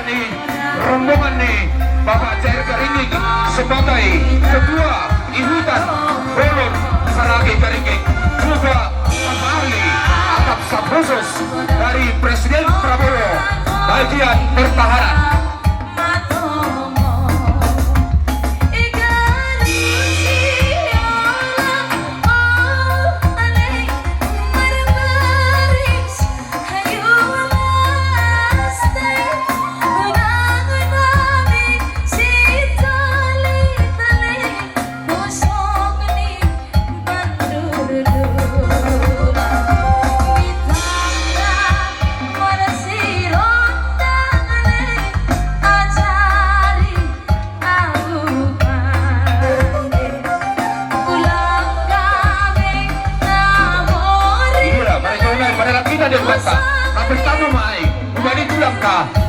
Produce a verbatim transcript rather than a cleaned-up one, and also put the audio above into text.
Ni rombongan ni Bapak Jair Karinging sebagai Ketua Ihutan Bolon Sarage Karinging, juga ahli atap staf khusus dari Presiden Prabowo bagian pertahanan. Iya, mereka ulang, pada lagi tadi yang kata. Tapi kamu mai, kembali pulang kah?